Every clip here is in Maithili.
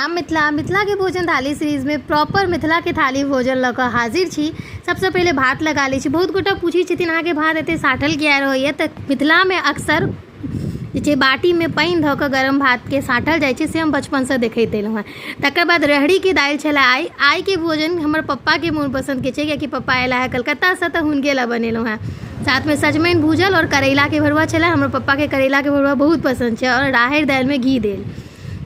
प्रणाम मिथिला। मिथिलाके भोजन थाली सीरीजमे प्रॉपर मिथिलाके थाली भोजन लऽ कऽ हाजिर छी। सबसँ पहिले भात लगा लै छी। बहुत गोटा पूछै छथिन, अहाँके भात एते साठल किया रहैया? तऽ मिथिलामे अक्सर जे छै बाटीमे पानि धऽ कऽ गरम भातके साँठल जाइ छै, से हम बचपनसँ देखैत एलहुँ हेँ। तकर बाद राहरिके दालि छलै। आइके भोजन हमर पप्पाके मोनपसन्दके छै, कियाकि पप्पा अयला हे कलकत्तासँ, तऽ हुनके लए बनेलहुँ हेँ। साथमे सजमनि भूजल आओर करैलाके भरुआ छलै। हमर पप्पाके करैलाके भरुआ बहुत पसन्द छै, आओर राहरि दालिमे घी देल।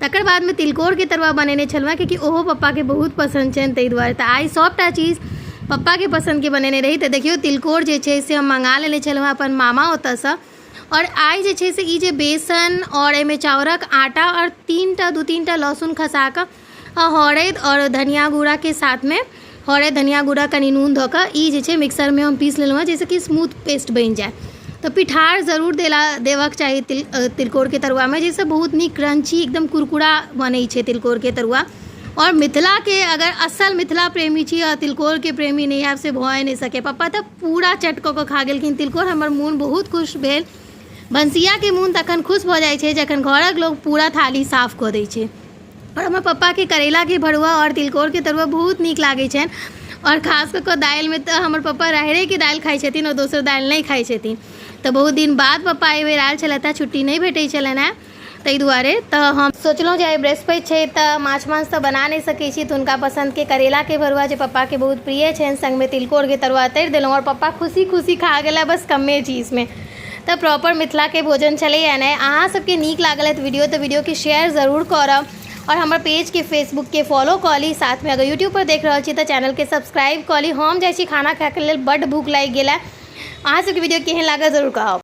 तकर बादमे तिलकोरके तरुआ बनेने छलहुँ हेँ, कियाकि ओहो पप्पाके बहुत पसन्द छनि, ताहि दुआरे। तऽ आइ सभटा चीज पप्पाके पसन्दके बनेने रही। तऽ देखियौ, तिलकोर जे छै से हम मँगा लेने छलहुँ हेँ अपन मामा ओतयसँ। आओर आइ जे छै से ई जे बेसन आओर एहिमे चाउरक आटा आओर तीनटा दू तीनटा लहसुन खसा कऽ, हरैद आओर धनिया गुड़ाके साथमे, हरैद, धनिया गुड़ा, कनि नून धऽ कऽ ई जे छै मिक्सरमे हम पीस लेलहुँ हेँ, जाहिसँ कि स्मूथ पेस्ट बनि जाय। तऽ पिठार जरूर देला देबऽके चाही तिलकोरके तरुआमे, जाहिसँ बहुत नीक क्रंची, एकदम कुरकुरा बनै छै तिलकोरके तरुआ। आओर मिथिलाके अगर असल मिथिला प्रेमी छी आओर तिलकोरके प्रेमी नहि हैब, से भए नहि सकैए। पप्पा तऽ पूरा चट कऽ कऽ खा गेलखिन तिलकोर। हमर मोन बहुत खुश भेल। भनसियाके मोन तखन खुश भऽ जाइ छै जखन घरक लोक पूरा थाली साफ कऽ दै छै। आओर हमर पप्पाके करैलाके भरुआ आओर तिलकोरके तरुआ बहुत नीक लागै छनि। आओर खास कऽ कऽ दालिमे तऽ हमर पप्पा राहड़ेके दालि खाइ छथिन आओर दोसर दालि नहि खाइ छथिन। तऽ बहुत दिन बाद पप्पा एहिबेर आयल छलथि हेँ, छुट्टी नहि भेटै छलनि हेँ, ताहि दुआरे। तऽ हम सोचलहुँ जे आइ बृहस्पति छै, तऽ माछ मांस तऽ बना नहि सकै छी, तऽ हुनका पसन्दके करैलाके भरुआ, जे पप्पाके बहुत प्रिय छनि, सङ्गमे तिलकोरके तरुआ तरि देलहुँ, आओर पप्पा खुशी खुशी खा गेला बस कमे चीजमे। तऽ प्रॉपर मिथिलाके भोजन छलैए ने? अहाँ सबके नीक लागल हैत वीडियो, तऽ वीडियोके शेयर जरूर करब आओर हमर पेजके फेसबुकके फॉलो कऽ ली। साथमे अगर यूट्यूबपर देख रहल छी, तऽ चैनलके सब्सक्राइब कऽ ली। हम जाइ छी खाना खायके लेल, बड्ड भूख लागि गेल है। अहाँ सबके वीडियो केहन लागल, जरूर कहब।